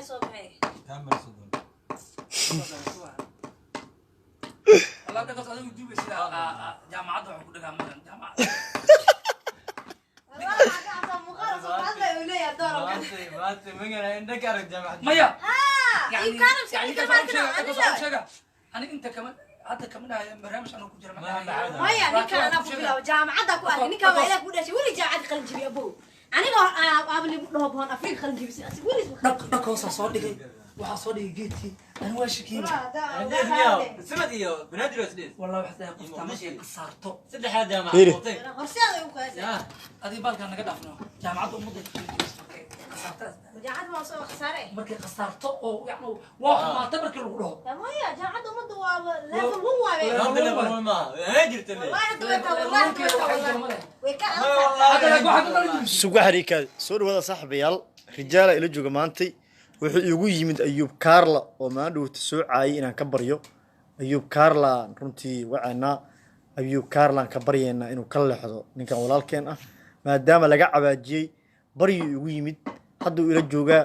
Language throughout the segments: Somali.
Soo baxay. Wallah dhaqas adigu duubay sida jaamacadda waxaa ku dhagaa magan jaamacadda. Maya yani yani ninkaas waxaan u sheegaa, ninkaas waxaan u sheegaa ani inta kama hadda kama dhahayo barnaamij anuu ku jira ma dhahayo. Maya, ninkan anaa ku bilaabo jaamacadda ku arkay. Ninkan waa ilaah ku dhashay weli jaamacad qalin jibi abow. Aniga aabali dhaho boon Afrika qalin jibisay asig weli. Dhaq dhaq hoosaa soo dhigay, waxaa soo dhigay geedkii, ani waa shakiyey. Wallah waxaad dhahay qoftaa markay qasaarto. Fiiri. Horseeda ugu kaasa. Adiga baalkaan naga dhaafno, jaamacadda ummadda ay qalin jibisay markay qasaarto. Jaamacad waa soo khasaare. Markay qasaarto oo yacni waa xumaata markii lagu dhaho. Maya, jaamacadda ummadda waa level 1 waaye. Wallahi hadda way taa, wallahi hadda way taa, wallahi way ka adag. Hadda laakiin waxaa ka qalin jibisay. Sugu xariikaad soo dhawaada saaxiibayaal, rijaala ila jooga maantay. Wuxuu iigu yimid Ayuub Kaarla oo maandhowta soo caayay inaan ka baryo. Ayuub Kaarlaan runtii wacanaa, Ayuub Kaarlaan ka baryaynaa inuu ka leexdo ninkan walaalkeen ah maadaama laga cabaajiyey. Baryuu igu yimid, hadduu ila joogaa.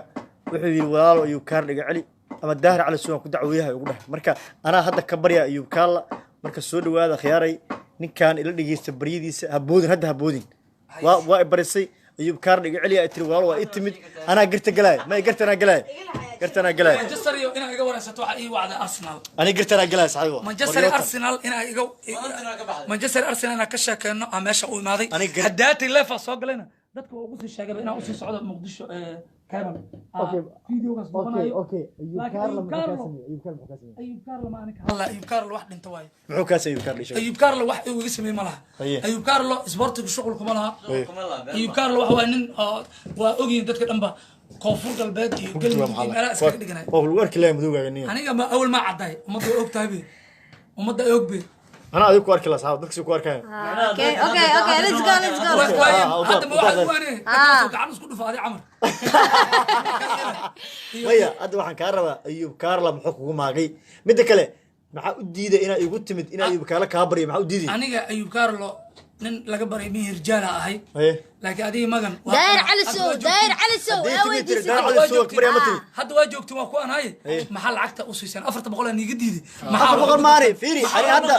Wuxuu yidhi walaalo Ayuub Kaarla iga celi ama Daahir Cali Sugan ku dacweeyaha ugu dhahay. Marka anaa hadda ka baryaa Ayuub Kaarla. Marka soo dhawaada khiyaaray, ninkan ila dhegeysta baryadiisa. Haboodin hadda, haboodin. Waa i barisay Ayuub Kaarla iga celiya ay tiri walaalo, waa i timid. Anaa garta galaaya ma gartanaa galaaya, gartanaa galaaya. Manchester iyo inaa iga wareysato waxaa ii wacday Arsenal. Ani gartanaa galaaya saxiibo. Manchester Arsenal inaa iga Manchester Arsenal inaa ka sheekeyno aa meesha u imaaday. Haddaatay leefa soo galayna dadka waa ugu sii sheegayba inaan usii socdo Muqdisho cable videogaas duubanayo. Laakiin Ayuub Carlo, Ayuub Carlo ma ani ka hadla. Ayuub Carlo wax dhinta waaye. Muxuu kaas Ayuub Kaarla sheegay? Ayuub Carlo wax uu iga sameey ma laha. Ayuub Carlo isboortiga shuqul kuma laha. Ayuub Carlo waxa waa nin oo waa ogyihiin dadka dhanba Koonfur Galbeed iyo Galmudug iyo meelaha iskaga dhiganay. Waa lagu arki lahaa madowgaaga niyo. Aniga ma awal ma cadday, ummadda waa og tahay be, ummadda ay og be. Anaa adiga ku arki lahaa saxaab, dadka si ku arkaya. Okay, let's go, let's go. Hadda ma waxaad u waanee dadkaasoo gacan isku dhufa adi camar. Maya, hadda waxaan kaa rabaa Ayuub Kaarla muxuu kugu maagay? Midda kale maxaa u diiday inaa igu timid inaa Ayuub Kaarla kaa baryo? Maxaa u diiday? Aniga Ayuub Carlo nin laga baray mihi rijaala ahay. Laakiin adiga magan Daahir Cali Sow, Daahir Cali Sow Haddii aa timid tiri weydiisatay. Daahir Cali Sow baryaa ma timid. Hadda waa joogtin, waa ku anaaye. Maxaa lacagta u siiseen? 400 aa niiga diiday. 400 maani fiiri ani hadda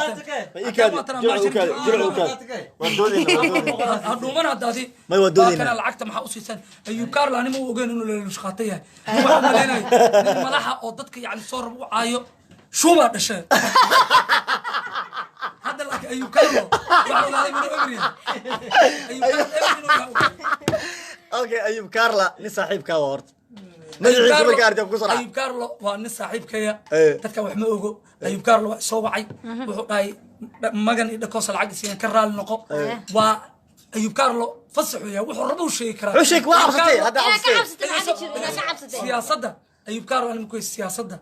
ma ii kaadi, jilcu u kaadi, jilcu u kaadi. Waan doodaynaa, waan doodaynaa. Ha dhuuman hadda adi. May, waa doodaynaa. Kana lacagta maxaa u siiseen Ayuub Carlo? Anima u ogeyn inuu leelushqaata yahay. Nin waxaan malaynayo nin madaxa oo dadka yacni soo rab u caayo shuubaa dhashee. Hadda laakiin Ayuub Carlo waxaa ogaaday inuu eber yahay. Ayuub Carlo eber inuu yahay ogaaday. Okay, Ayuub Kaarla nin saaxiibkaa waa horta magaciisa markaa aragtay ku soo dhaca. Ayuub Carlo waa nin saaxiibkaya. Dadka wax ma ogo. Ayuub Carlo waa soo wacay, wuxuu dhahay magan iyo dhakoosa lacag isiiyan ka raali noqo. Waa Ayuub Carlo fasaxuu yahay, wuxuu rabo u sheegi karaa. Wuxuu sheegi, waa Ayuub cabsatay, Carlo- hadda Inaa ka cabsatay. cabsatay maxaa jiro? Inaa ka cabsatay. Siyaasadda Ayuub Carlo anima ku siyaasadda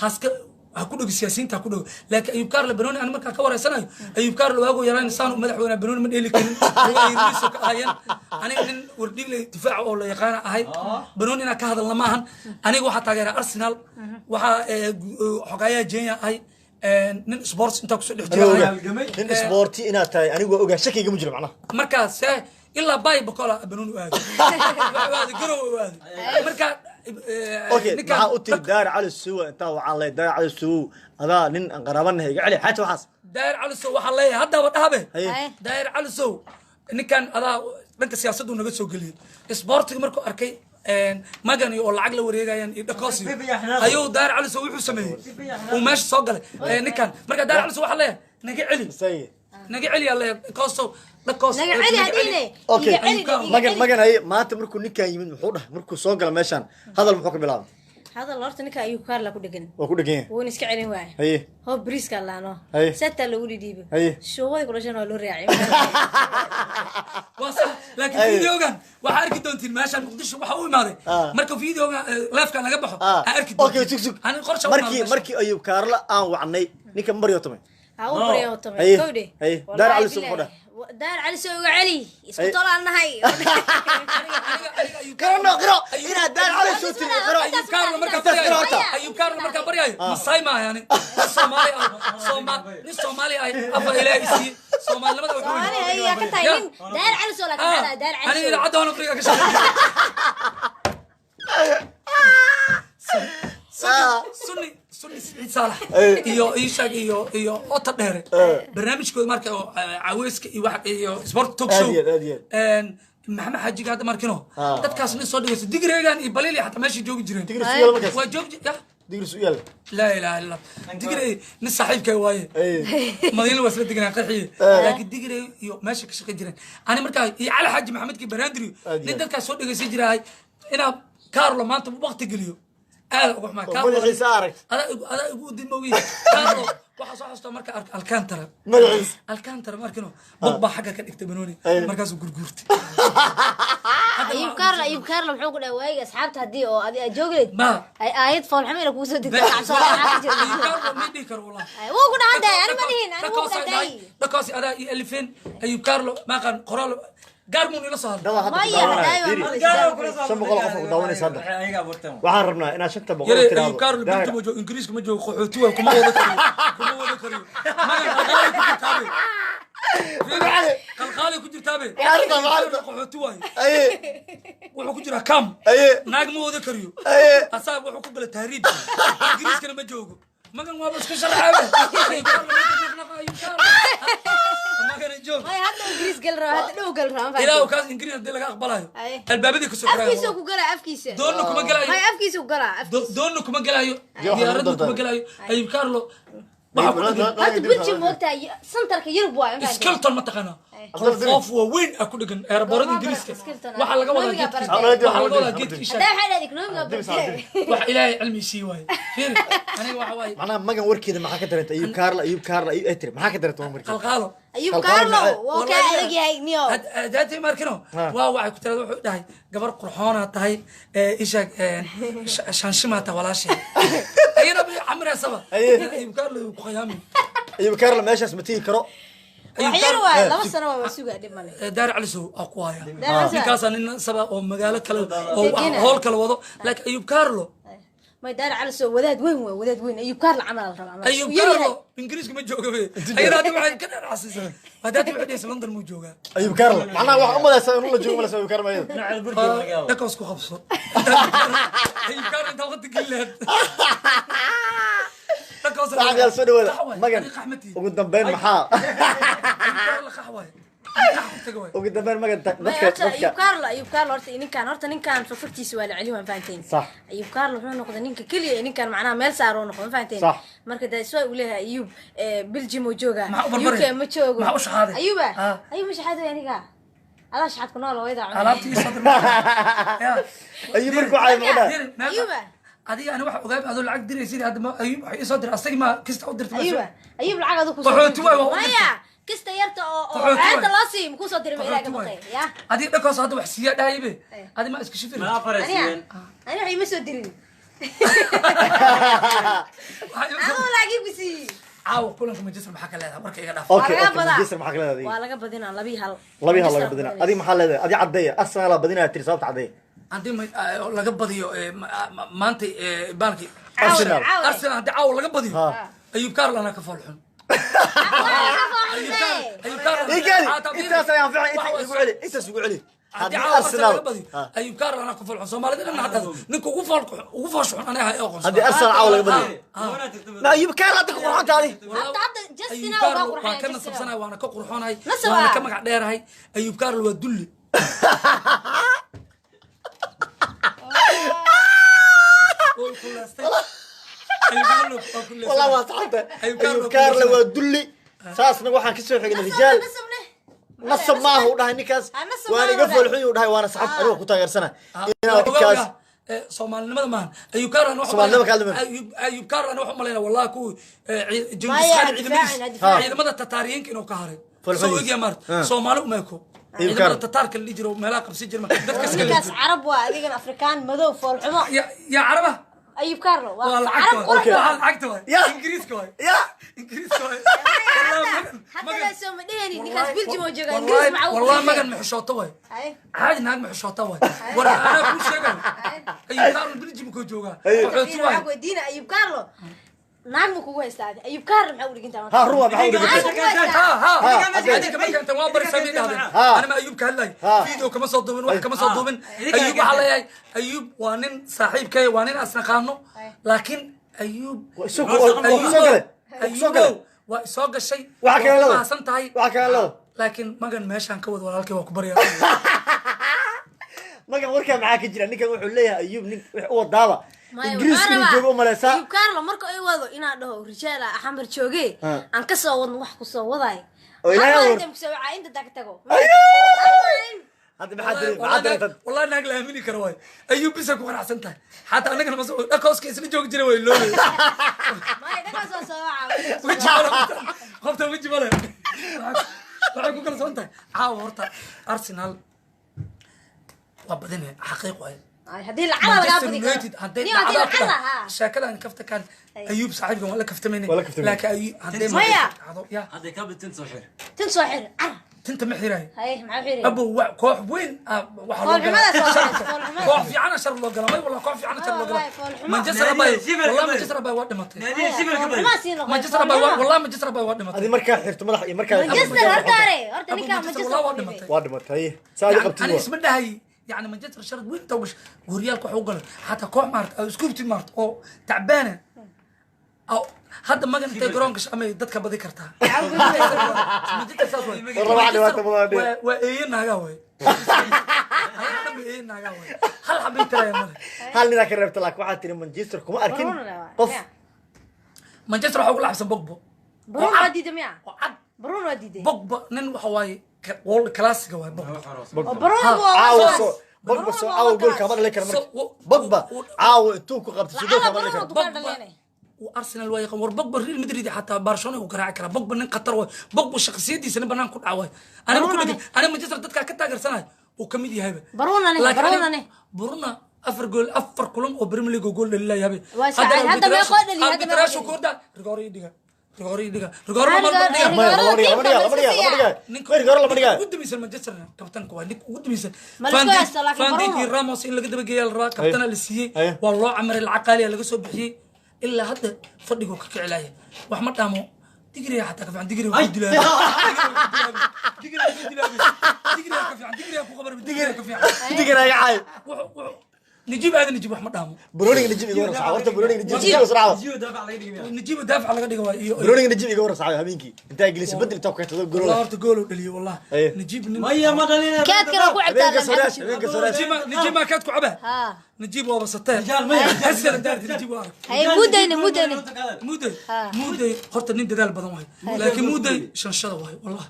haska ha ku dhogi, siyaasiyiinta ha ku dhogi, laakiin Ayuub Carlo Banooni ani markaa ka wareysanayo. Ayuub Carlo waagoo yaraan saan u madaxweyne Banooni ma dheeli karin, lugaha ka ahaayeen. Aniga nin wardhigle difaaca oo la yaqaana ahay, Banooni inaan ka hadalna maahan. Aniga waxaa taageera Arsenal, waxaa xogaayaha Jenya ahay, nin sports intaa kusoo dhex jira Aniga ahay. ogaa nin isboorti inaad tahay, anigu waa ogaa, shakiga ma jiro macnaha. Markaas ilaa bay bokola Banooni u aaday, wuxuu aaday Garow u aaday marka. Okay, maxaa u tiri Daar Cali Suwa intaa waxaan leeyahay Daar Cali Suwa adaa nin aan qaraabanahay iga celi xaata waxaas? Daahir Cali Sow waxaa leeyahay haddaba dhahabe. Haye. Daahir Cali Sow ninkan adaa dhanka siyaasaddu naga soo geliyey. Isboortiga markuu arkay magan iyo oo lacag la wareegayaan iyo dhakoosiyo ayuu Daahir Cali Sow wuxuu sameeyey uu meesha soo galay ninkan. Marka Daahir Cali Sow waxaa leeyahay naga celi. Say. Naga celi aa leeyahay dhakoosow, dhakoos. Naga celi hadhiine. Okay. Iga celi, iga Magan celi. Magan, haye, maanta markuu ninkan yimid muxuu dhahay? Markuu soo gala meeshaan hadal muxuu ka bilaabay? Hadal horta ninka Ayuub Kaarla ku dhegan. Waa ku dhegan yahay. Wuuna iska celin waaya. Haye. Hoob bariiska laano. Haye. Sataa loogu dhidhiibo. Haye. Shuubadii ku dhashan waa loo raacay. Waa sax, laakiin videogan waxaa arki doontiin meeshaan Muqdisho waxa u imaaday. Marka videogan leefkan laga baxo aa arki Okay, sug sug. Ani qorsha u Markii imaaday meesha. Markii Ayuub Kaarla aan wacnay ninka maryo tamay. Ha u baryo tamay. Haye. Kowdhe. Haye. Wallahi Daar Cali Sow billahi. muxuu dhahay? Daar Cali soo uga celi isku tolaanahay. Qiro qiro inaad Daar Cali soo tiri qiro. Ayub Kaarlo markaa baryayo, Ayub Kaarlo markaa baryayo, Masaay ma yani Soomaali ah, nin Soomaali ah, afa Ilaahay sii Soomaalinimada wuxuu Soomaali ayaa ka tahay nin Daar Cali soo laakiin Daar Cali. Aniga idaacadda waan Afrika ka shaqeeyay. Sunni Siciid Saalax iyo Ishaag iyo Ota Dheere barnaamijkooda marka oo caweyska iyo wax iyo sport talk show, Aad iyo aad. Maxamed Xaajiga hadda markino dadkaas nin soo dhigayso Digreegan iyo Baliili xataa meeshay joogi jireen. Digri su yaal markaas. Waa joogi ya. Digri su yaal. Laa ilaaha illa Allah, Digrey nin saaxiibkay waaye, Madiina waa isla deganaa qaxiye, laakiin Digrey iyo meesha ka shaqayn jireen ani markaa iyo Cali Xaaji Maxamedkii Baraandiri Aad iyo nin aad. dadkaas soo dhegaysan jiraay inaa Kaarlo maanta waqti geliyo aad uga xumaa. Oo madaxiisa aragt. Adaa igu udin mogi Kaarlo waxaa soo xasuustaa marka arko Alcantara. Madaxiisa. Alcantara markino bog baa xagga ka dhigtay banooni markaasuu gurguurtay. Ayub Kaarlo, Ayub Kaarlo muxuu ku dhahay waayga asxaabta haddii oo adi aad joogi lahayd Ma ay aayad foolxumo ina kugu soo degto cabso waxaa ka jira. Ayub Kaarlo ma dhihi karo wallah. Wuu ku dhahan dahay, ani ma dhihin, ani wuu ku dhahan dahay. Dhakaasi adaa iyo alifeen Ayub Kaarlo maaqan qoraal gaar muun ila soo hadlay. Dada hadda ku Maya, daawanaya. hadaayo waa Fiiri. maqlaysaa. 500 qof oo ku daawanaysa hadda. Waxaan rabnaa inaad 500 yare tiraahdo. Ayub Kaarlo Daahir. Binta ma joogo, Ingiriiska ma joogo, qaxooti waay, kuma wada kariyo, kuma wada kariyo magan qalqaalay ku jirtaabe. Cali. Qalqaalay ku jirtaabe. Maxaa rabtaa, maxaa rabtaa? Qaxooti waay. Aye. Wuxuu ku jiraa kam. Aye. Naag ma wada kariyo. Aye. Asaga wuxuu ku galay tahriib, Ingiriiskana ma joogo, magan waaba iska sharxaabe. Ayub Kaarlo Ayub Kaarlo magana joog. Maya, hadda Ingiriis gal raba, hadda dhow gal raba, ma Ilaahu fahanteen. kaas Ingiriis haddii laga aqbalayo Aye. albaabadii kasoo Afkiisa xiraayo ku galaa, afkiisa. Doonna kuma galayo. Maya, afkiisa ku galaa, afkiisa. Doonna kuma galayo. Waxaa Diyaaradna kuma lagu galayo. Ayub Kaarlo waxaa ku dhegan Hadda Belgium moogtahay santarka Yurub waay, ma fahanteen. Skeleton ma taqaanaa, qolfoof waaweyn ah ku dhegan eerboorada Ingiriiska. Skeleton, Waxaa laga wadaa economiga geedka baratay. waxaa laga wadaa geedka isha. Haddaa waxay dhahayd economiga baratay. Wax Ilaahay cilmi sii waaye, fiiri aniga waxa waaye. Macnaha magan warkeeda maxaa ka dareentay? Ayub Kaarla, Ayub Kaarla, Ayub ay tiri, maxaa ka dareentay magan warkeeda? Qalqaalo. Ayub Qalqaalo Kaarlo maxay? waa kaa adag yahay niyo. Daatay markino waa waxay ku tirada wuxuu dhahay gabar qurxoonaa tahay ee isha shaanshimaa tahay walaashay ayana bay camraysaba. Aye. Ayub Kaarlo ku khayaamin. Ayub Kaarla meeshaas ma tigi karo. Ayub Wax yar Kaarlo waay, 2 sano waa sugaa, dhib male. Daar Calisow aa ku haya. Daar Cali Sow. Ninkaasaa nin saba oo magaalo kale oo Degena. howl kale wado, laakiin Ayub Kaarlo May, Daar Cali soo wadaad weyn waa wadaad weyn, Ayub Kaarlo camal la rabaa. Ayub Uu yar yahay. Kaarlo Ingiriiska ma jooga be, ayada hadda waxay ka dharcasiisaa haddaati waxay dhehaysa London muu joogaa. Ayub Kaarla macnaha waxaa u malaysaa inuu la joogo, malaysaa Ayub Kaarla ayada. Dhakaas ku qabso Ayub Kaarlo intaa waqti gelin lahayd dhakaas. Saaxiib yaal, soo dhawaada. Magan qaxmati. Ugu dambeyn maxaa? Ayub Kaarlo qax waaye, qax ku taga waaye. Ugu dambeyn magan Maya, dadka horta dadka Ayub Kaarlo, Ayub Kaarlo horta ninkan, horta ninkan fafartiisa waa la celi, waan fahanteen. Sax. Ayub Kaarlo wuxuu noqday ninka keliya ee ninkan macnaha meel saar oo noqdo, ma fahanteen. Sax. Marka daas waa uu leeyahay Ayub Belgium oo jooga. Maxaa u barbaray? UK ma joogo. Maxaa u shaxaaday? Ayuba. Ah. Ayub ma shaxaaday aniga. Adaa shaxaad ku nool hooyada cunay. Alaabtii ii soo dir ya. Ayub markuu caay muxuu dhahay? Yiri, meeqa- Ayuba. Adiga ani waxa ogaay adoo lacag diraysid hadda Ayub waxa ii soo diray asagii ma kista u dirtay. Ayuba, Ayub lacag adu ku soo Qaxooti waay, waa u dirtay. Maya, kista yarta oo Qaxooti waay. ceerta loo siiyo makuu soo diray, ma Ilaaga Qaxooti waay. baqay ya. Adiga dhakaas hadda wax siiya dhahayabe, adi ma iska shifir. Aniga ani wax ima soo dirin. Waxaa ii soo Aduu lacag igu siiyey. Caawa kulanka Manchester maxaa ka leedahay warka iga dhaaf. Okay. Waa laga Okay. badaa. Manchester maxaa ka leedahay? Waa laga badinaa 2-1. 2-1 laga badinaa. Adiga maxaa leedahay? Adiga caddeeya, Arsenal aa badinaya tiri, sababta caddeeya. Haddii laga badiyo maanta baalki Arsenal. Arsenal haddii caawa laga badiyo Ha. Ayub Kaarlo anaa ka fool xun. Ayub Kaarlo, Ayub Kaarlo. Igaadi. Ah, tabiiri. Intaas ayaan fiican, inta Waxa igu celi, intaas igu celi. Haddii Haddii caawa Arsenal Arsenal laga badiyo Ayub Kaarlo anaa ka fool xun, Soomaalida dhan hadda ninka ugu fool ugu foosha xun anaga hay aqoonsan. Haddii Arsenal caawa laga badiyo ma Ayub Kaarla hadda ku qurxoonta adi. Hadda Justin Ayub waa Kaarlo qurxan waa ka Justin. nasabsanahay, waana ka qurxoonahay, Nasab waana ah. ka magac dheerahay. Ayub Kaarlo waa dulli. Way kullaystay. Ayub Kaarlo waa kullaystay. Wallah waa saxanta. Ayub Kaarlo Ayub Kaarla waa dulli, saasna waxaan kasoo xignay rijaal. Nasab leh. Nasab maaha u dhahay ninkaas. Ah, nasab waana maaha iga u dhahay. foolxun uu dhahay, waana saxab aniga ku taageersana inaa ninkaas. Soomaalinimada maahan Ayub Kaarlo ana Soomaalinima ka hadlama. Ayub Kaarlo ana waxaan umalaynaa wallahi kuwii Genghis Maya, Khan ha ciidamadiis difaacin, ha difaacin. ciidamada Tataariyiinka inuu ka haray Foolxudiis. soo egya maarta Ah. Soomaali uma eko Ayub ciidamada Kaarlo. Tataarka la dhihi jiro meelaha qabsi jirma dadka iska Ninkaas carab waa, adigan Afrikaan madow foolxumo. Ya ya caraba. Ayub Carlo Waa lacagta carab waay. Okay. Waa lacagta waay. Ya. Ingiriiska waay. Ya. Ingiriiska waay. Hadda la soo madhehni ninkaas Belgium oo jooga Ingiriis maca. Wallahi magan ma xishooto waay. Caadi naag ma xishoota waay. War anaa kuu sheegayo. Ayub Carlo Belgium kuu joogaa. Qaxooti waay. Waxaa weydiina Ayub Carlo naag ma kugu haystaa? Ayub Carlo maxaa u dhigintaa? Ha, ruwa maxaa u dhigantay? Ha ha. Ha, Adiga marka inta waa bari samee dhahdeen. Ha. Ana ma Ayub ka hadlay. Ha. Video kama soo duubin, wax kama soo duubin. Ayub waxaa leeyahay Ayub waa nin saaxiibkay, waa nin asnaqaano. Laakiin Ayub Waa ku soo galay. Waa ku soo galay. Ayubow waa isoo gashay. Waxa kale waa ku leedahay. mahadsan tahay. Waxa kale leedahay. Laakiin magan meeshaan ka wad walaalkay waa ku baryaa. Magan, warkaa maxaa ka jira? Ninkan wuxuu leeyahay Ayub nin wix u wadaaba Ingiriiska inuu joogo u maleysaa. Ayub Carlo marka ay wado inaan dhaho rijaala xamar jooge Ha. aan ka soo wadno wax ku soo wadaay. Oo Ilaahay Hal abuur. maalin ku soo wacaa inta tag tago. Hadda maxaa dareem, maxaa dareentad? Wallahi naag la aamini karo waay. Ayub bisa ku qanacsan tahay. Xataa annagana ma soo dhakooska isla joogi jiray way loobay. Maya dhagaas waa soo wacaa. Weji male qofta, weji male. Waxay ku kalsoon tahay caawa horta Arsenal waa badinaya, xaqiiq waay. Ay, haddii lacala lagaa Manchester badi karo. United hadday Niyo, haddii dhacdo lacala, ha. sheekadan kaftakan Ayub saaxiibkan waa la kaftamayna. Waa la kaftamayna. Laakiin Ayub hadday Maya. Manchester dhacdo ya Hadday ka bidtin soo xir. Tin soo xir car. Tinta ma xirayo. Hay, maxaa xiri? Abo wa koox weyn ah, waxaa loo Foolxumada galaa soo sharafka. xirta, foolxumada. Koox fiican shar loo galaa may, wallah koox fiican shar loo galaa. Wallahi, foolxumo. Manchester abay Naadiga wallah Manchester abay waa dhimatay. Naadiga shibir ka badi. Foolxumaa sii noqday, Manchester abay foolxumo. Wallah Manchester abay waa dhimatay. Adi markaa xirto madax iyo markaa Manchester horta are horta Abu ninkaa Manchester Manchester wallah waa ku dhibay. dhimatay. Waa dhimatay saa adi يعني qabtid أنا waa. اسمه ده يعني مانشستر شرط وين توش وريالك وحو قال حتى كوح مارت أو سكوبتي مارت أو تعبانة أو هذا ما كنت جرونكش أما دتك بدي كرتها مانشستر saas waay. Warra wax dhibaato badan dhihi. Waa eeyo naagaa waay. Hal xabo eeyo naagaa waay, hal xabo intaraya male. Hal ninaa ka reebta, laakiin waxaa tiri Manchester kuma arkin Bruno waa. qof. Ya. Manchester waxaa ugu lacabsan Pogba. Bruno waa diiday miya? Oo cad. Bruno waa diiday. Pogba nin waxa waaye world classiga waay Pogba. Oo Bruno waa Caawa class. soo Bogba Bruno soo waa caawa gool class. kama dhalin karo marka. So, Bogba caawa intuu ku qabto sidoo Lacala kama dhalin Bruno karo. dukaan dhalinay. Arsenal waa yaqaan war Pogba Real Madrid xataa Barcelona uu garaaci karaa. Pogba nin khatar waay. Pogba shakhsiyadiisa nin banaan ku dhaca waay. Aniga ku Bruno dhigin aniga Manchester dadka ka taageersanayo uu ka mid yahayba. Bruno ne, Laakiin Bruno ne. Bruno afar gool, afar kulan oo Premier League oo gool dhalinayabe. Waa saacad. Hadda meeqoo dhaliyay? Hadda meeqoo Arbitrashu dhaliyay? kooda rigoor ii dhiga, rigoor ii dhiga, rigoor ma Rigoor- mar dhiga. Maya, lama dhiga, lama dhiga, lama dhiga, lama dhiga. Ninka Maya, rigoor lama dhiga. ugu dambaysan Manchester kabtanka waa ninka ugu dambaysan. Ma la isku haysto, laakiin Van Dijk Bruno. iyo Ramos in laga daba geeyaa la rabaa. Kabtana la siiyey. Haye. Waa loo camaray, lacag qaali ah laga soo bixiyey. Ilaa hadda fadhiguu ka kicilaya wax ma dhaamo. Digriya xataa ka fiican, digriya ku dilaa, digriya ku dilaa, digriya ka fiican, digriya ku qabar, digriya ka fiican. Digana iga caay. Najiib aadan Najiib wax ma dhaamo. Broniga Najib iga waran saxaa. Horta Broniga Najib iga waran saxaa. Jiyo daafac laga dhigay. Najiib daafac laga dhiga waa iyo Broniga Najib iga waran saxaa habeenkii. Intaa Ingiliis bedel intaa ku keento gool. Wallah horta gool uu dhaliyay wallah. Aye. Najiib nin Maya ma dhalin. Keedkana ku cabtaa. Habeenka soo habeenka soo Najiib Najiib ma kaad ku cabaa. Ha. Najiib waa basatee. Rijaal maya. Hassan daarti Najiib waa arag. Hay, mudayne mudayne. Muday Ha. Muday horta nin dadaal badan waay, laakiin Muday shanshada waay wallah.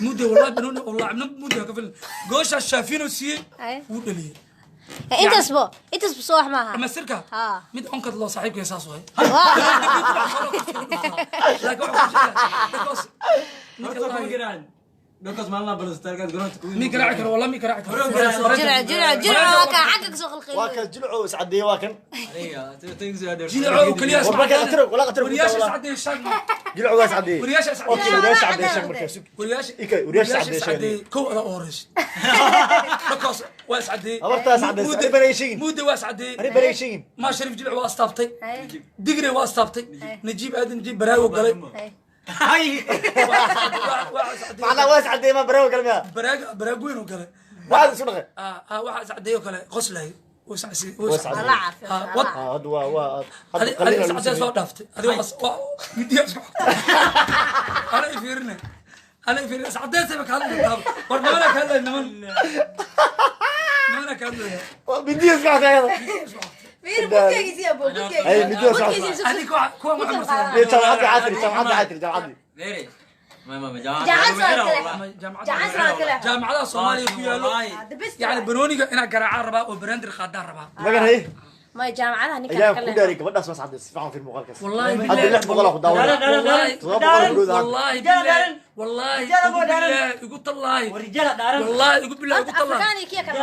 Muday wallah banooni wallah ibn Muday ka filan goosha Shaafino siiyey Aye. wuu dhaliyay. Intaasba intaasba soo wax maaha. Ama sirka Ha. mid onkad loo saaxiibkay saas waay. Waa. Laakiin waxaan ku sheegaa because ninka Horta kuma lahayo- garaacin. Dhulkaas maalin balastaarkaas garoonka ku mi garaaci karo wallah, mi garaaci karo. Jilco jilco jilco waa kaa xagga kasoo Waa qalqaylo. kan Jilco is cadeeyay, waa kan. Aniga taygu soo dheer. Jilco kaliya. War markaa qatiro, walaa qatiro. Wariyaasha iscadeeyay shaag. Jilco waa is cadeeyay. Wariyaasha is cadeeyay. Okay, wariyaasha cadeeyay shaq markaa sug. Wariyaasha Ikay, wariyaasha wariyaasha cadeeyay iscadeeyay kow adaa u horeysa markaas waa iscadeeyey. Habartaa is cadeysay. Ani bana ii sheegin. Muudey waa iscadeeyey. Ani bana ii sheegin. Maa Shariif Jilc waa astaabtay, Digre waa astaabtay, Najiib aadan Najiib baraago galay. Hay. Waa iscadeeyey. Macnaa waa is cadeeyay ma baraawo kale miya? Baraago baraago weyn oo galay. Waxaad isu dhaqay. Waxaa iscadeeyey oo kale qoslay. Wuu iscasiyey, wuu Waa iscadeeyey. Allah caafiyo. Ah, wad Ah, hadda waa hadda adi qalin adi lagu iscadeey soo sameeyay. dhaaftay adi waa midiya isku xogtay. Ana i fiirine, ana i fiirine, iscadeysay ba ka hadli doontaa. War nimana ka hadlay, niman nimana ka hadlaya. Waa midiya isku xogtay ayada. Fiir budkeegiisii abo budkeegiisii. Ay, midiya soo Budkeegiisii. Adi kuwa waxaa marsadaan. Ee, jaamacadda caatiri, jaamacadda caatiri, jaamacadda. Beeri. Ma Jaacad soo kale. Jaamacadda Jaacad soo kale. Jaamacadaha Soomaaliya ku yaallo. The best. Yani banooniga inaa garaacaan rabaa oo brandir qaadaan rabaa. Magan hay. Maya jaamacadaha ninka Ilaahay kale. ku dhaaray gabadhaas waa is cadeysay. Si fiican fiir muuqaalkaas. Wallahi Hadda billahi. 600 ku daawanaya. Wallahi 700 ku dhow. wallahi billahi wallahi igu billahi igu tallahi. Warijala dhaaran. Wallahi igu billahi igu tallahi. Afrikaan iyo kiya kale.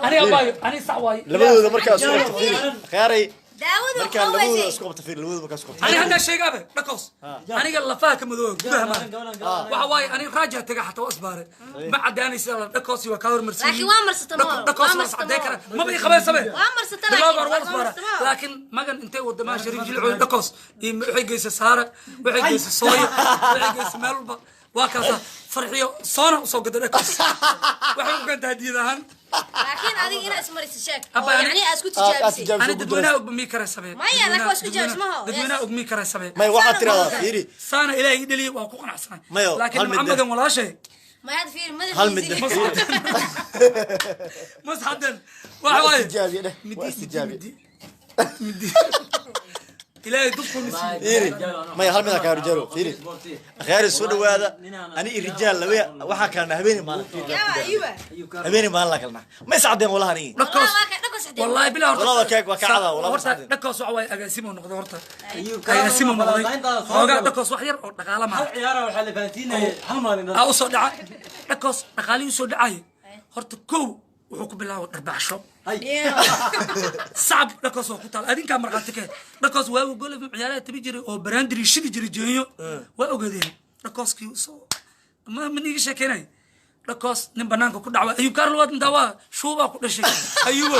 Aniga baayo ani sax waaye. Labadooda markaa isku xigta fiiri. Khiyaaray Daawadu Markaa labadooda qawaysay. isku qabta, fiir, labadooda markaa isku qabta. Aniga haddaa sheegaabe dhakos, aniga lafaha ka madooba gudaha maaha. Waxa waaye, aniga raaja taga xataa waa isbaare, ma cadaanaysa dhakos, waa kaa hormarsiiyey. Laakiin waa marsata mool. Dhakos Waa waa marsata iscadeyn mool. kara, maba ii qabeen sabe. Waa marsata bilowga laakiin, hore waa waa isbaara. marsata mool. Laakiin magan intay wadamaa Shariif Jilcoy dhakos iyo waxay geysay saara, waxay geysay sooya, waxay geysay meel walba, waa kaasa Farxiyo soona usoo gada dhakos, waxay u keentaa hadiyad ahaan. Laakiin adiga inaad ismariso sheeg. Abba, oo yacni aad isku aad tijaabisay. tijaabisay. Ani dadweynaha og mii kara sabe. Maya, laakiin waa isku tijaabis, maha? Dadweynaha og mii kara sabe. May, waxaad tiraahdaa, fiiri. Saana Ilaahay ii dhaliyay, waa ku qanacsanay. Mayo, laakiin hal mid Maxamedan walaashay. Maya, hadda fiiri Hal mid madaxiisa. Masxadan waxa waaye Istijaabiye dheh, midi waa istijaabiye. Midi midi Ilaahay dubku nisiiye. Fiiri, maya, hal mid kaa rijaalo, fiiri. Akhyaari, soo dhawaada. Ani iyo Rijaal laba waxaa kalena habeenii maalin, fiiri. Yaa Ayuba. Habeenii maalin la kalena ma is cadeen walahi anigi. Dhakos. Wallah, waa ka dhakos xadeen. Wallahi bilaa horta. Wallah waa waa ka cada, wallah horta waa cadeen. Dhakos waxa waaye agaasimo noqday, horta agaasimo noqday xoogaa dhakos wax yar oo dhaqaala Hal maaha. ciyaara waxaa la fahansiinayay hal maalin. Aa usoo dhaca dhakos, dhaqaalihii usoo dhacay horta kow wuxuu ku bilaabay dharbaaxsho sacab dhakos oo ku taal. Adinkaa markhaati ka dhakos waagu golef ciyaaraha tabi jiray oo baraandiri shidi jiray jeeyo, waa ogaadeen dhakoskii soo ma niiga sheekeynay. Dhakos nin banaanka ku dhacwa Ayub Kaarlo waad intaa waa shuubaa ku dhashay. Ayubo,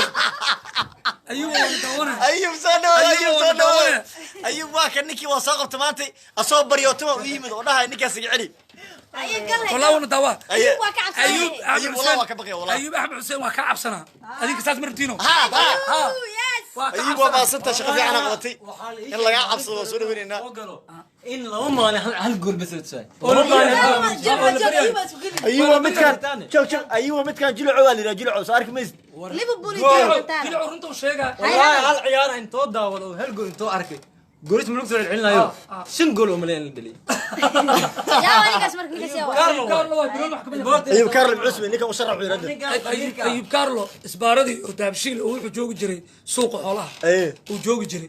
Ayubo waan daawanay. Ayub, soo dhawaada. Ayub, Ayub, soo waa dhawaada. daawanaya. Ayub waa kan ninkii waa soo qabta maantay, asoo baryootuma u yimid oo dhahay ninkaas iga celi. Aye, galay. Wallah wana daawaa. Aye. Waa ka cabsanay. Ayub Axmed Ayub, wallah Xuseen waa ka baqaya, wallah. Ayub Axmed Xuseen waa ka cabsanaa, adinka saas ma rabtiino. Ha ha. Ha. Ooh, yes. Waa ka Ayub, waa cabsanaa. maasanta, shaqo fiican aa qabatay. In lagaa cabsado waa soo dhaweynaynaa. Oo galo in 2 maalin hal gool bas la tusay. Oo la baryayo. Jab, jab, Ayuba isku geli. Ayub waa midkaan, joog joog, Ayub waa midkaan Jilaco waa la yidhaha, Jilaco soo arki maysid. Liverpool iyo Gool. Argentina. Jilacu runta u sheegaa. Wallahi hal ciyaar intoo daawado oo hal gool intoo arkay goolis ma lagu soo celcelinayo, 5 gool oo malayn la dhaliyay. Yaa waa ninkaas marka, ninkaas yaa waa. Carlo. Carlo waa biloon wax ka mid ah. Ayub Carlo Cusman ninkan u sharax yiraahdo. Ayub Carlo isbaaradii oo Dahabshiil oo wuxuu joogi jiray suuqa xoolaha uu joogi jiray.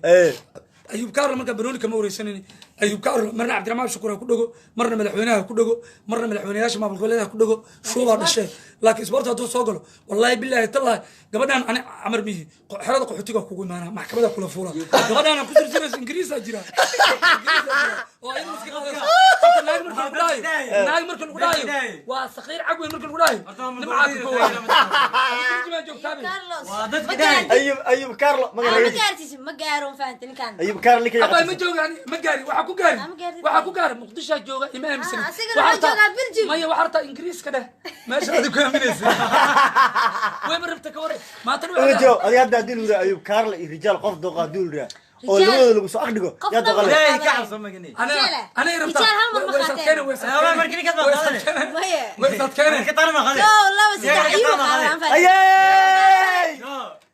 Ayub Carlo markaa banooni kama wareysanin. Ayub Carlo marna Cabdiraxmaan Shukuur ha ku dhago, marna madaxweynaha ha ku dhago, marna madaxweynayaasha maamul goboleedaha ku dhago, shuubaa dhashee. Laakiin isboorti hadduu soo galo, wallahi billahi tallahi, gabadhaan ani camar mihi xerada qaxootiga kugu imaanaa, maxkamada kula fuula. Gabadhaan ku sirsinaysa Ingiriisaa jira, Ingiriisaa jira oo ayada iska qaadaysa. Horta naag marka lagu dhahayo, naag marka lagu dhahayo waa saqiir cag weyn marka lagu dhahayo nimcaa ka koowaad Turjumaa joogtaabe. Carlos. Waa dadka Ma dhahay. gaartid. Ayub, Ayub Carlo Ah, ma magaciisa. gaartid, ma gaaro, ma fahantay ninkan. Ayub Carlo ninkan. Abay, ma jooga ani, ma gaari, waxaa ku gaari Ah, ma gaari. Waxaa ku gaari Muqdishaa jooga, ima aaminsan. Ah, asigana wuxuu joogaa Belgium. Maya, waxaa rabtaa Ingiriiska dheh, meesha adigu ku aaminaysa way ma rabta ka waran maanta. Uga joog adiga hadda haddii lagu yidhaha Ayub Carlo iyo Rijaal qof dooqa haddii lagu yidhaha oo Rijaal. labadooda lagu soo agdhigo, Qof yaa dooqa dhan leh? Ilaahay ka cabso magani. Rijaal. Anay rabtaa. Rijaal hal mar ma Way qaateen. isadkeene, way Waa markii ninkaas baa qaadanay. Maya. way isadkeene. Marka tan ma qaadanay. Kow, laba, saddex, Ayuba qaadan, ma fahantay. Ayey,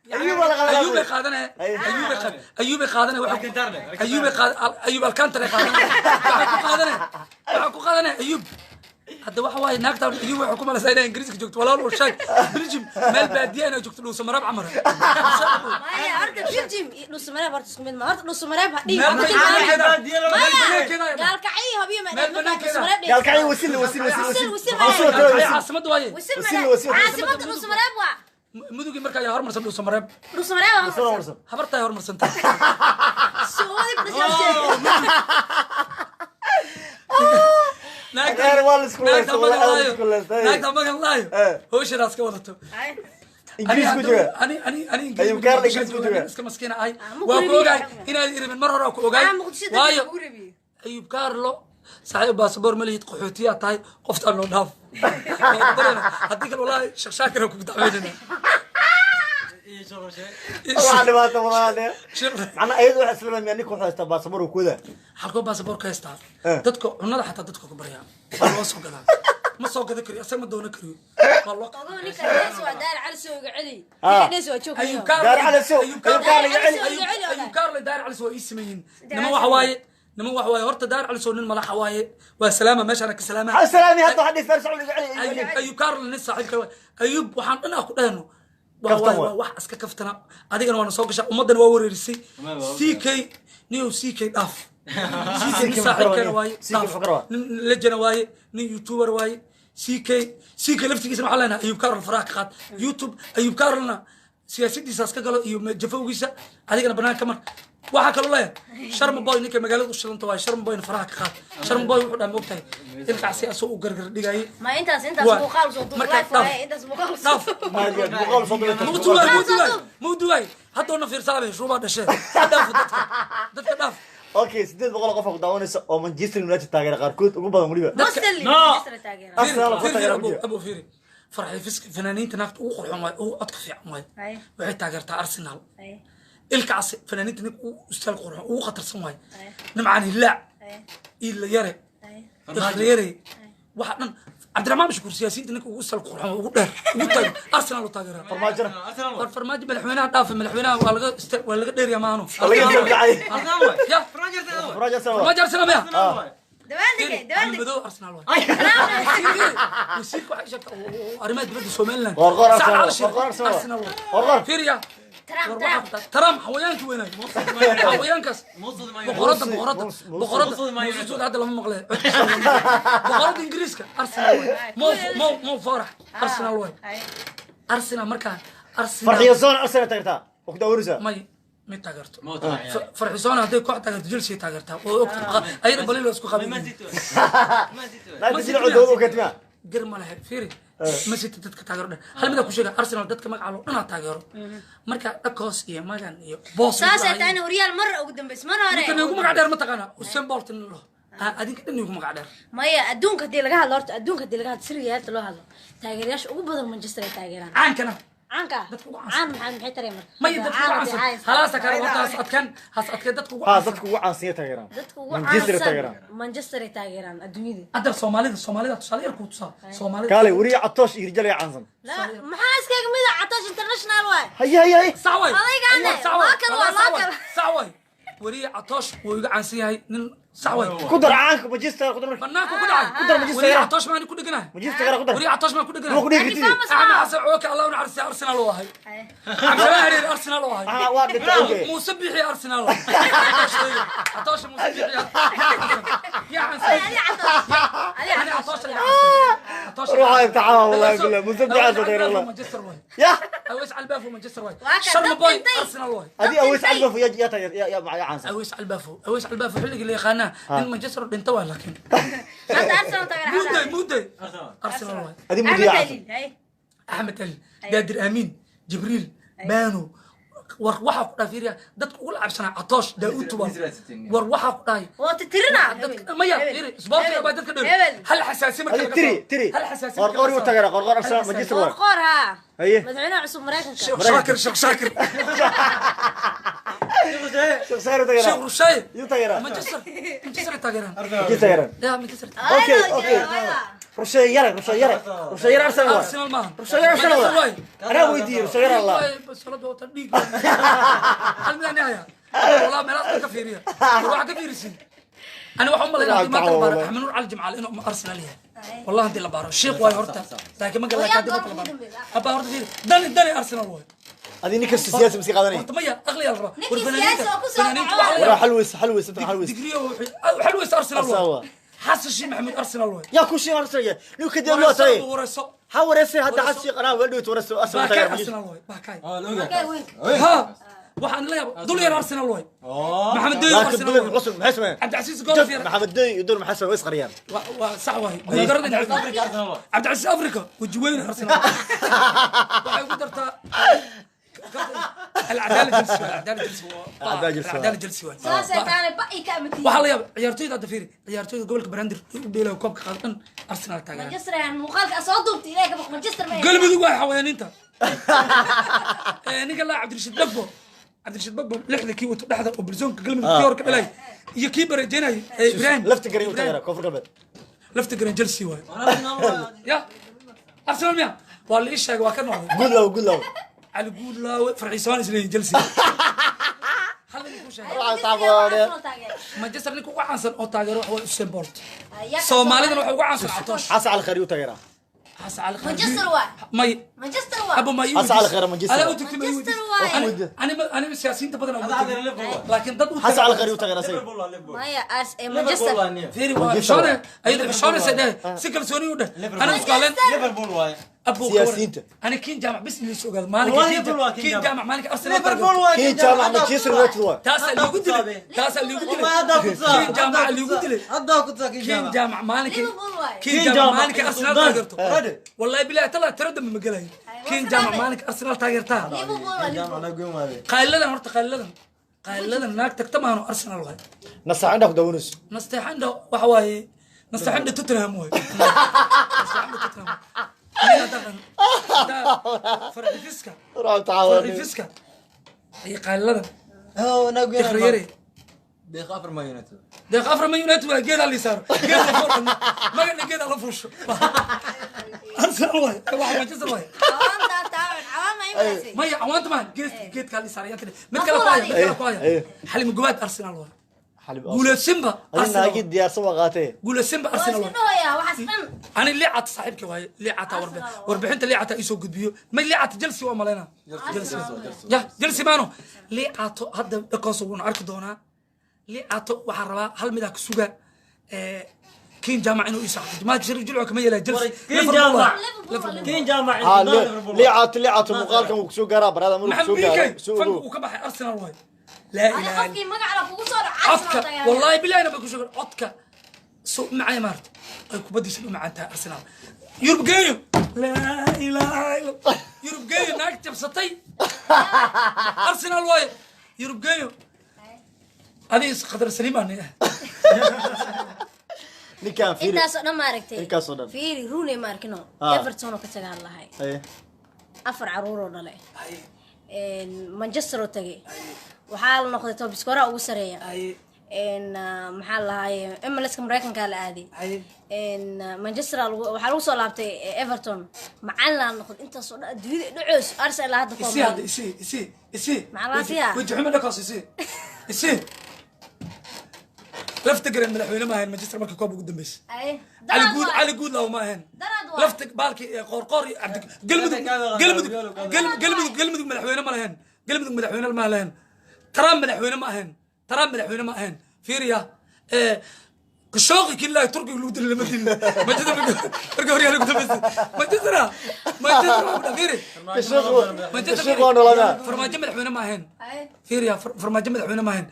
Ayub waa la qaadanaa. Ayuubay qaadanaya, Ayuubay qaad, Ayuubay qaadanaya, waxa Alcantara. Ayuubay qaad, Ayuub Alcantara qaadanaya, waxa ku qaadanaya Ayuub. Hadda waxa waaye naagta Ayuub waxay ku malaysaa inay Ingiriiska joogto, walaal uu sheeg Belgium meel baadiya inay joogto dhuusa marab camar. Maya, horta Belgium iyo Dhuusamareeb horta isku mid ma. Horta Dhuusamareeb ha dhihin. Meel Ama banaankeeda. tilmaamo. Meel Maya, banaankeeda. gaalkacyo habiyo ma Meel markaa banaankeeda. Dhuusamareeb dhihin. Gaalkacyo wasil wasil wasil. Wasil, wasil wasil, wasil maya. wasil. Caasimad waaye. Wasil Wasil, ma wasil. caasimada Dhuusamareeb waa. Mudugii markaa ayaa hormarsan dhuusa mareeb. Dhuusamareeb waa Wasil hormarsan. warsan. Habartaa hormarsantay. Suuqadii ku dhashay sheeg. Adeer, waa la isku leystay, waa la isku leystay. Naagta magan laayo hawshadaas ka wadato. Ingiriis ku jooga. Ani Ayub Carlo Ingiriis ku jooga. Iska maskiina ahay. Ma Waa ku ku ogahay rabiye. inaad iribin mar hore waa ku ogaay. Ah, Muqdisho dadka Waayo lagu rabiye. Ayub Carlo saaxiib, baasaboor ma lihid, qaxootiyaa tahay, qoftaan noo dhaaf. Waa ku barayna. Haddii kale wallahi Sheekh Shaakir aan kugu dacweynayna. Waxaa dhibaato badan. Macnaa ayadu waxay isla leeyihiin ninka wuxuu haystaa baasaboor uu ku wadaa. Halkoo baasaboor ka haystaa? Eh. Dadka cunnada xataa dadka ku baryaa, waa loo soo gadaa, ma soo gadan kariyo, asaga ma doonan kariyo, waa loo Ogow ninka dhees waa Daar Cali soo iga celi. Ah. Ninka dhees waa joog. Ayub Carlo. Daar Cali Sow, Ayub Ayub Carlo Carlo iga celi. Ayub Carlo, Daar Cali Sow waa ii sameeyeen. Niman waxa waaye, niman waxa waaye horta Daar Cali Sow nin madaxa waaye, waa salaama, meeshaan ka salaama. Maxaa salaami hadda waxaa dhihi Faris Cumar iga celi, iga Ayub celi. Ayub Carlo nin saaxiibka waaye. Ayub waxaan dhan ku dhahno waa Kaftan waa waay. wax iska kaftana, adigana waana soo gashaa, ummadana waa wareerisay. CK niyow, CK dhaaf, CK nin CK saaxiibkeena waaye. CK dhaaf. muxuu ka rabaa? Nin lejana waaye, nin youtuber waaye CK. CK laftigiisana waxaan leenahay Ayub Carlo faraha ka qaad YouTube. Ayub Carlona Siyaasadiisaas ka galo iyo jafowgiisa adigana banaanka mar. Waxaa kaloo leeyahay Sharma Boy, ninka magaalada u shilanta waaye. Sharma Boyna faraha ka qaad. Sharma Boy wuxuu dhaha, maogtahay ilkaasi asoo u gargar dhigayay. Ma intaas muuqaal soo duub. Marka live waaye, intaas muuqaal soo dhaaf. Muuqaal soo duubay. Mawduwaay, mawduwaay, mawduwaay, haddoona fiirsaabay shuubaa dhashee. Dhaaf dadka, dhaaf. Okay, 800 qof oo ku daawanaysa oo Manchester United taageera, qaarkood ugu badan weliba. Mostly No. Manchester taageera. Arsenal ku Fiiri, taageera Abu ku jira. Abu, fiiri, Farxi Fisk fanaaniinta naagta ugu qurxoon waay, ugu codka fiican waay. Ay. Waxay taageertaa Arsenal. Ay. Ilkaasi fanaaniinta ninka ugu istaal qurxoon, ugu khatarsan waay. Ay. Nimcaan Hilaac, Ay. Iidla Yare, Ay. Ikhla Yare, waxa dhan. Cabdiraxmaan Mashkuur siyaasiyiinta ninka ugu istaal qurxoon, ugu dheer, ugu taagan, Arsenal u taageeraa. Farmaajona. War Farmaajo madaxweynaha dhaafa, madaxweynaha waa laga waa laga dheeriyaa maahano. Laga soo dhacay. Ya. Farmaajo Arsenal. Farmaajo Arsenal maya? Dabaaldegay, dabaaldeg. Madow Arsenal waay. Wasiirka waxay sheegtaa oo arrimaha dibadda Somaliland. Qorqor Saad Arsenal. Cali Sheikh, Qorqor Arsenal. Arsenal waay. Qorqor. Fiiriya. Trump, War Trump. waxaa ku tahay Trump xawayaankii weynaay, xawayaankaas, boqoradda, boqoradda, boqoradda Muuse Suud hadda lama maqle codkiisa lama maqle. Boqoradda Ingiriiska Arsenal waay. Mo Faarax Arsenal waay. Ay. Arsenal markaa Arsenal. Farxiyo Zone Arsenal taageertaa oo ku daawanaysa. May mid taageerto. Farxisoona hadday koox taageerto, Chelsea taageertaa oo ogta ayada balilo isku qabin. Naagta sida codooda u katima. Gar ma lahe, fiiri, ma sita dadka taageero dhan. Hal mid aan ku sheega, Arsenal dadka magaca loo dhanaa taageero. Marka dhakoos iyo magan iyo boos. Saasay tahayna horyaal mar ugu dambeys mar hore. Ninkan igu magac dheer ma taqaanaa? Usain Bolt in lo adinka dhan igu magac dheer. Maya, adduunka haddii laga hadlo, horta adduunka haddii laga hadlo, siriga heerta loo hadlo, taageerayaasha ugu badan Manchester ay taageeraan. Caankana caanka dadka ugu caansan. Caan maxaa, maxay tareen marka? Maya, dadka ugu Caan caansan haddii halaasa kale horta has adkaan, has adkeen dadka ugu Ha, caansan. dadka ugu caansan taageeraan. Dadka ugu Manchester caansan taageeraan. Manchester ay taageeraan adduunyada. Hadda Soomaalida tusaale yar kuu tusaa, Soomaalida. Kaalay, wariye Catoosh iyo Rijal ayaa caansan. La, maxaa iskaga mid ah? Catoosh international waay. Haye, haye, haye. Sax waay. Odaygaane, Sax waay. waa kan, waa Sax waay. kan. Sax waay, wariye Catoosh wuu iga caansan yahay nin, sax waay. Ku dar caanka Manchester, ku dar marka. Banaanku ku dhacay. Ku dar Manchester. Wariye Catoosh maan ku dheganahay. Manchester ku dar. Wariye Catoosh maan ku Ma ku dheganahay. dhigi kartid. Famous Axmed ma Xasan Cooke, Allah u naxariistay, Arsenal uu ahay. Cabdisalaam Hareeri Arsenal uu ahay. Ah, waa dhintay, okay. Muuse Bixi Arsenal uu ahay. Catoosh Muuse Bixi yaa caansan. Adi Catoosh, adi. Ani Catoosh yaa caansan. Catoosh. Ruuxa imtixaan, wallahi billah Muuse Bixi Aweys taageera Calbaafo wallah. Manchester waay. Ya. Aweys Calbaafo Manchester waay. Waa kan Sharma dad Boy dhintay. Arsenal waay. Adi Aweys Calbafo yaa yaa taageer yaa yaa yaa caansan. Aweys Calbaafo, Aweys Calbaafo xilligii la yaqaanaa nin Manchester dhinta waay, laakiin Hadda Arsenal taageera. Muuday, Muuday Arsenal waay. Adi Axmed Mudi yaa caansan. Aliil, hay. Axmed Ali, Daadir Amiin, Jibriil Baano, war waxaa ku dhahay, fiiriya, dadka ugu lacabsanaa Catoosh, Daauud Tuban, war waxaa ku dhahay Waa titirina. Dadka maya, fiiri, isboortiga baa dadka dheer hal xasaasi marka Adi laga tiri saaro. Tiri. Hal xasaasi marka Qorqor laga yuu saaro. taageera, Qorqor Arsenal Manchester waay. Qoor ha. Haye. Madaxweynaha cusub Mareykanka. Sheekh Shaakir, Sheekh Shaakir. Sheekh Saar taageera. Sheekh Rushay. Yuu taageera. Manchester, Manchester ay taageeraan. Manchester taageeraan. Ya Manchester. Okay, okay. Rushay yare, Rushay yare. Rushay yare Arsenal waay. Arsenal maahan. Rushay yare Arsenal Manchester waay. waay. Anaa weydiiyey Rushay yare Allah. Salad wata dhiig. Hal mid aan haya. Walaa meelaas ka fiiriya. War waxa ka fiirisin. Ani waxaan u malaynaa haddii maanta la baaro Axmed Nuur Cali Jimcaale inuu Arsenal yahay. Wallahi haddii la baaro sheekh waay horta. Laakiin ma garan haddii maanta la baaro. Abba horta fiiri. Dani Arsenal waay. Adi ninka siyaasi miski qaadanay. Horta maya aqli la rabaa. Ninkii siyaasi oo ku soo fanaaniinta dhaco. waxa la Waraa xalweys, xalweys, inta xalweys. digriyo xalweys Arsenal Arsenal waay. waay. Xasan Sheikh Maxamuud Arsenal waay. Yaa ku sheegay Arsenal yaa. Ninka kadib loo tahay. Warayso. Ha wareysay hadda xasi qanaa waa dhawt wareyso Arsenal Baakay taageera. Arsenal waay. Baakay. Markay weynka. ها waxaan la yaab dul yar Arsenal waay. Maxamed Deyo Laakiin Arsenal dul waay. cusub maxay sameeyeen? Cabdicasiis Golf yar. Maxamed Deyo iyo dul maxay sameeyeen way isqariyaan. Waa sax waay. Guuldarada Cabdicasiis Afrika wajiweyn Arsenal. Waxay ugu dartaa العداله جلسي، العداله جلسي، العدالة جلسي. العداله جلسي waay. Saasay tahay ba i ka amati. Waxaa la yaab ciyaartoyda hadda, fiiri, ciyaartoyda gobolka Banaadir u dheelaya koobka qaadan Arsenal taageeraan. Manchester ayaan muuqaalka soo duubtay, ilaahay ka baq, Manchester ma Galmudug waa xawayaaniinta. Ninka laa Cabdirashiid Bagbo, Cabdirashiid Bagbo lixda kii wato dhexda oo barzoonka Galmudug kii hor ka dhalay iyo kii bareejeynayay Ibrahim. Lafta garay u taageera Koonfur Galbeed. Lafta garan Chelsea waay. Ya Arsenal miya? Waa la ii sheegay, waa ka noqday. Good law, good law. Cali Guudlaawe farxiisaan isleeyihin Chelsea. Hal mid ku sheegay. Manchester ninka ugu caansan oo taageero waxa waa Usain Bolt. Soomaalidana waxa ugu caansan Catoosh. Xasan Cali Khayri u taageera. Xasan Cali Khayri. Manchester waay. May. Manchester waay. Abo ma ii Xasan Cali Khayri Manchester. Ala u tagtay ma ii Manchester weydiis. waay. Ani siyaasiyiinta badan aan laakiin dad u Xasan Cali Khayri u taageera asaga. Maya as Manchester. Fiiri waa xishoone, ayada xishoonaysa dheh, si kalsooni u dheh. Ana isku haleen. Siyaasiyiinta. Ani Kiin Jaamac bis ilii soo ogaado maalinka Wallahi Kiin Liverpool waa Kiin Kiin Jaamac maalinka Arsenal Liverpool waa Kiin Jaamac Manchester United waa. Taasaa liigu dilay, taasaa liigu dilay. Wallahi haddaa ku tusaa. Kiin Jaamac liigu dilay. Haddaa ku tusaa Kiin Kiin Jaamac. Jaamac maalinka Liverpool waay. Kiin Kiin Jaamac Jaamac maalinka iyo Arsenal Suldaan. taageerto. Ready? Wallahi billahi talaa tiro dambe ma gelayo. Kiin Jaamac maalinka Arsenal taageertaa. Liverpool waa Kiin Jaamac Liverpool. naa goyn waaye. Qayladan horta, qayladan, qayladan naag tagta maano Arsenal waay. Nasaacindha ku daawanayso. Nasteexandha waxa waaye, nasteexandha Tottenham waay, nasteexandha Tottenham. Aniga farxifiska Ruux tacaawani. farxifiska iyo qayladan. Oh, naa goyn. Ikhriyare. Deeq afar Man United. Deeq afar Man United waa geed la saaro, geed la fuusho, magana geed la fuusho. Arsenal waay, waxa Manchester waay. Cawaamta taawan, cawaama imanaysa. Maya, cawaanta maan geed geedka la saaro yaan mid kale ku haya, mid kale ku haya. Xalim Gubaad Arsenal waay. Xalib. Guuleed Simba Adina Arsenal naagii diyaarsan waa qaatee. Guuleed Simba Waa Arsenal isku waay. dhahoyaa waxaas dhan. Ani liicata saaxiibka waaye, liicata warbe warbixinta liicata isoo gudbiyo ma liicata Chelsea waa malaynaa Chelsea ya Chelsea maano liicato hadda dhakoos wuuna arki doonaa. Liicato waxaan rabaa hal midaa ku suga Kiin Jaamac inuu isoo xaqiijiyo ma jiro jilco kama yeelaa Chelsea. Kiin Liverpool Jaamac. waay. Liverpool waa Kiin Jaamac. Ha Liverpool. liicaato liicaato muuqaalkan wuu kusoo gaaraa barada markuu Maxamed soo gaaro Biikay soo fanka ogow. uu ka baxay Arsenal waay. Laa Adi ilaaha qofkii magaca la kugu soo dhaco codka Arsenal taageeraya. Wallahi bilahi ba ku sheegay codka soo macay maarta ay kubadiisa u macaan tahay Arsenal. Yurub geeyo, laa ilaaha illa Yurub geeyo, naag jabsatay Arsenal waaye Yurub geeyo. Adi is khadar saliim aan ah. Ninkaan fiiri. Intaasoo dhan ma aragtay. Intaasoo dhan. Fiiri, Rooney ma arkino. Ah. Everton oo ka tagaan lahay. Aye. Afar caruur oo dhalay. Manchester oo tagay. Waxaa la noqday top scorer ugu sareeya. Maxaa la lahaaye MLS-ka Mareykanka la aaday. Manchester aa waxaa lagu soo laabtay Everton. Macallin aa noqday intaasoo dhan adduunyada dhacoos Arsenal hadda Isi hadda isi isi isi. Maxaa laga siiyaa? Weji xumo dhakaas isi isi. Lafta garan madaxweyne ma ahayn Manchester markii koob ugu dambeysay. Ay, Cali daraad Guud waay. Cali Guud law ma ahayn. Daraad waay. Lafta baalki Qoorqoor iyo Cabdi Galmudug Galmudug Galmudug Galmudug madaxweyne ma lahayn, Galmudug madaxweyne ma lahayn, Trump madaxweyne ma ahayn, Trump madaxweyne ma ahayn. Fiiriya Khashoggi kii Turkiga lagu dilay lama dilin Manchester markii horyaal ugu dambeysay. Manchester Manchester waa ku fiiri Manchester Kashiiq waa nooladaa. Farmaajo madaxweyne ma ahayn. Ay. Fiiriya, farmaajo madaxweyne ma ahayn.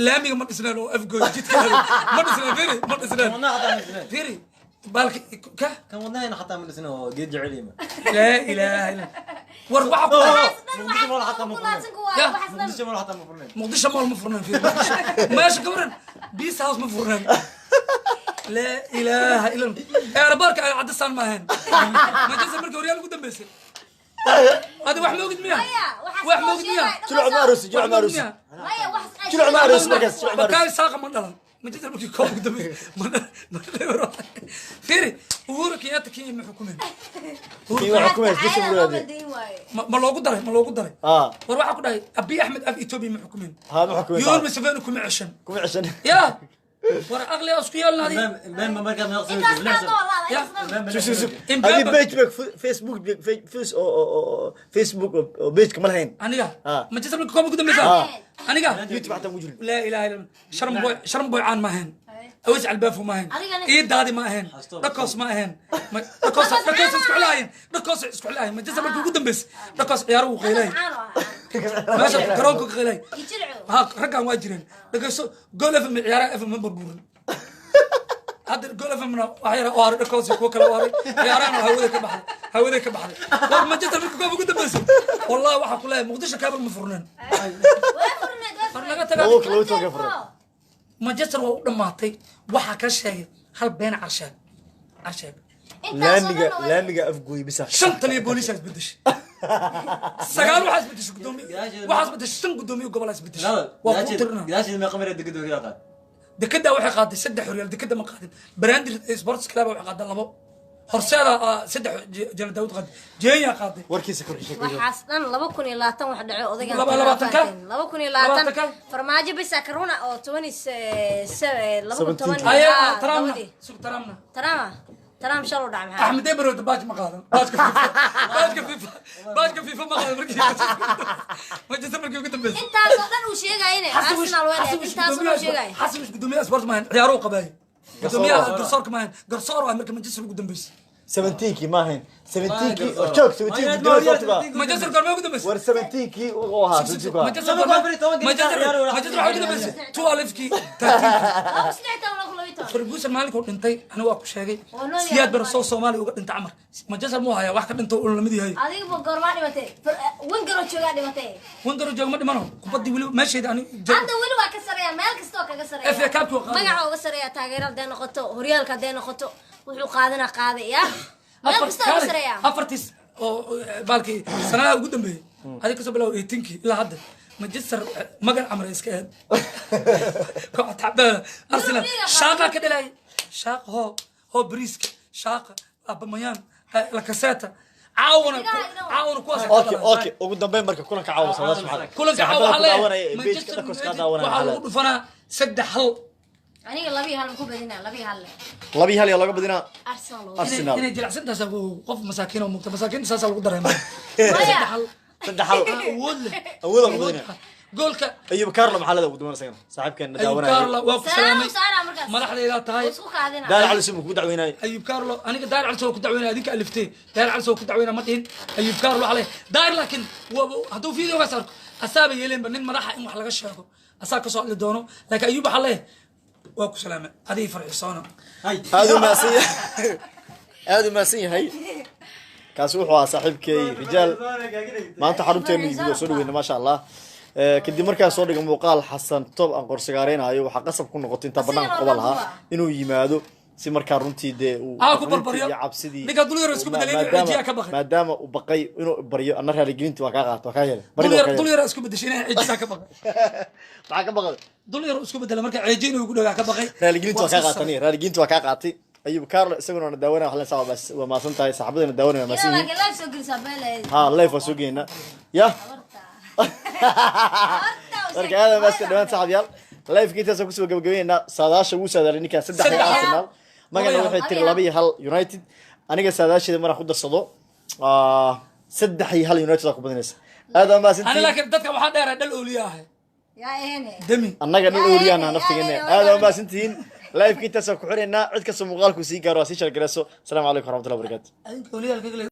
Laamiga ma dhisnaan oo afgooy jidka ma dhisnaan, fiiri, ma dhisnaan. Wadnaha xataa ma dhisneen. Fiiri baalki ka Kan wadnahayna xataa ma dhisneen oo geed jecel yihiin. Laa ilaaha illa war waxa ku dhahay. Waxaas dhan Muqdisho waxaas ma xataa ma ku furnayn. laabsan ku waayo, Ya. waxaas dhan. Muqdisho ma xataa ma furnayn. Muqdisho Mall ma furnaan, fiiri meesha ka waran, Peace House ma furnaan. Laa ilaaha illa aeroboorka ay cadisaan ma ahayn Manchester markii horyaal ugu dambeysay. Adi wax ma ogid miya? Maya, waxaas Wax loo ma ogid miya? sheegay, Jilco ma arosi, jilco ma arosi. Maya, waxaas ay Jilco ma arosi markaas, jilco ma arosi. Bakaawi saaqa ma dhalan Manchester markii koob ugu dambeysay. Fiiri Uhuru Kenyatta Kenya ma xukumeen? Kenya waa xukumaysa, Waxaas bisha dacaayada loo muraadee. baldayn waaye. Ma loogu daray, ma loogu daray? Ah. War waxaa ku dhahay Abiy Axmed af Ethiopia ma xukumeen? Ha ma xukumaysa. Yoweri Museveni kuma ceshan. Kuma ceshan. Ya war aqli isku yeelna adi. Mbembe markaad naqsi Intaas dhan oo laala, Ya. intaas dhan. Sug sug sug. Mbappe. Adi page bag Facebook face oo Facebook oo page kama lahayn. Aniga Ah. Manchester markii koob ugu dambeysay Ah. aniga YouTube xataa ma jirin. laa ilaaha illa Sharam Boy, Sharam Boy caan ma ahayn, Awas Albaafo ma ahayn, Adigana- iidaadi ma ahayn, dhakoos ma ahayn. Dhakoos dhakoos isku xulaayeen, dhakoos isku xulaayeen Manchester markii ugu dambeysay. Dhakoos ciyaaro uu qeylay Waxaas caan oo ahaa. meesha garoonka ka qeylay. Iyo jilco. Ha raggan waa jireen. Dhageyso, Gool FM ciyaaraha FM ma burburin hadda. Gool FM na wax yar oo haray dhakoos iyo kuwa kale oo haray ciyaarahana hawada ka baxday, hawada ka baxday. War Manchester markii koob ugu dambeysay wallahi waxaa ku leeyahay Muqdisho kaabal ma furneen. Way furneed, way War furneed. naga tagaa. Labo labo toban ka furan. Manchester waa u dhammaatay. Waxaa ka sheegay hal been carsheeg carsheeg. Intaasoo Laamiga dhan oo- laamiga afgooy bisa. Shan taliya booliisaa isbedeshay, sagaal waxaa isbedeshay gudoomiye, waxaa isbedeshay shan gudoomiye gobolaa isbedeshay. Waa kuu tirinaa. Gadaasheeda meeqa mareed degada wakiil qaad. Dekada waxay qaaday saddex horyaal, dekada ma qaadin. Brandir Sports Club waxay qaaday labo, Horseeda saddex, Jana Daawud qaaday, Jeenya qaaday. Warkiisa korkiisa. Waxaas dhan 2020 wax dhaco odaygan. Labaatanka? 2020. Labaatanka? Farmaajo bisa karuna oo toban iyo 2010 aya ah, Taramna labadii. Sug Taramna. Tarama Taram shal u dhac maxaa? Axmed Ebro baaj ma qaadan, baajka FIFA, baajka FIFA, baajka FIFA ma qaadan markii Manchester markii ugu dambeysay. Intaasoo dhan uu sheegayne Arsenal waa leeyahay, intaasoo dhan uu sheegay. Xasan wish gudoomiyaha sport maahan, ciyaaruhu qabaay gudoomiyaha garsoorka maahan, garsoor waa marka Manchester ugu dambeysay. 17kii ma ahayn, 17kii oo joog, 17kii gudoomiyey soo tibaa. Manchester goorma ugu dambeysay? War 17kii uu ahaa, 17kii ahaa. Manchester Manchester waxaa ugu dambeysay 12kii, 13kii. 2013, 2012. Ferguson maalinkuu dhintay aniga waa ku sheegay. Oo nool yahay. Siyaad bara soo Soomaaliya uga dhintay camar Manchester muu hayaa wax ka dhinto uu lamid yahay. Adiga goormaa dhimatay? Wenger oo joogaa dhimatay. Wenger joog ma dhimano, kubaddii weli meesheeda ani Hadda weli waa ka sareeya, meel kastoo kaga sareeya. FA Cup-kii waa qaaday. Magaca uga sareeya, taageero hadday noqoto, horyaalka hadday noqoto, wuxuu qaadana qaaday ya meel kastoo uga sareeya. Afartiis oo baalkii sanadaha ugu dambeeyey adiga kasoo bilaw 18kii ilaa hadda Manchester magan camar iska aheyd koox tacbaana. Arsenal Liga. Shaaqa ka dhalay, shaaqa hoo hoo bariiska shaaqa Aubameyang, Lacazette caawana caawana kuwaas. Okay, ugu dambeyn marka kulanka caawa saadaas maxaa? Kulanka caawa Saaxiibada waxaa ku daawanaya leeyahay ee page-ka Manchester dhankoos kaa United daawanaya waxaa maxaa lagu leedahay? dhufanaa 3-1. Aniga 2-1 ku badinaa, 2-1. 2-1 yaa looga badinaa? Arsenal. Arsenal. Inay jilicsan tahay qof masaakiin oo mugta masaakiinta saasaa lagu dareemaa. Maya. 3-1. 3-1. Awood leh. Awood lagu badinaa. Goolka Ayub Carlo maxaa leedahay ugu dambeyn isagana saaxiibkeena Ayub daawanaya? Carlo waa ku Salaam salaamay. saara markaas. Madaxdaydaa tahay. Isku kaadina. Daal Cali Sum ku dacweynay. Ayub Carlo aniga Daar Cali soo ku dacweynaa, adinka aliftee Daar Cali soo ku dacweynaa ma dhihin. Ayub Carlo waxaa leeyahay Daar, laakiin hadduu videogaas arko asaaba yeeleenba nin madaxa in wax laga sheego asaa kasoo hadli doono, laakiin Ayub waxaa leeyahay waa ku salaamay adigii farxisoona. Aad u mahadsan yahay, aad u mahadsan yahay. Kaasi wuxuu ahaa saaxiibkay Rijaal, maanta xarunteenu yimid oo soo dhaweyna, maasha Allah. Kadib markaa soo dhiga muuqaal Xasan Toob aan qorsagaareynayo, waxaa qasab ku noqotay intaa banaanka qoba lahaa inuu yimaado si markaa runtii dee uu Ah, ku baqdintii barbaryo. iyo cabsidii Ninka dul yar isku bedelay inuu cijiya ka baqay. Maadaama uu baqay inuu baryo, anna raaligelinti waa kaa qaata, waa kaa yeelay. Dul Barida waa yar kaa dul yeelay. yar isku bedeshay inay cijisaa ka baqay. Maxaa ka baqday? Dul yar isku bedela marka ceeji inuu igu dhagaa ka baqay. Raaligelinti waa kaa qaatay, aniga raaligelinti waa kaa qaatay. Ayub Carlo isaguna na daawanaya waxaan leeyahay waa mahadsan tahay, saaxiibadana daawanaya waa mahadsan yihiin. Laakiin live soo gelisaa beelayd. Ha, live waa soo geynaa ya. Marka aad baa dhawaan saaxiibyaal, live intaasoo kusoo gabagabeynaa. Saadaasha wuu saadaalay ninkaan 3 3-1. Arsenal magana waxay tiri 2-1 United. Aniga saadaasheeda maraan ku darsado 3-1 United aa ku badinaysa. Aad baa Ani mahadsantihiin. Laakiin dadka waxaa dheeraa dhal ooliya ahay. Yaa ehene. Demi. Annaga dhan ooliyaana naftigeena. Aad baa mahadsantihiin, live intaasoo ku xiraynaa. Cid kastoo muuqaalku sii gaaro waa sii shargarayso. Asalaamu calaykum waraxmatullahi wabarakaatu. Adinka ooliyaha kaga.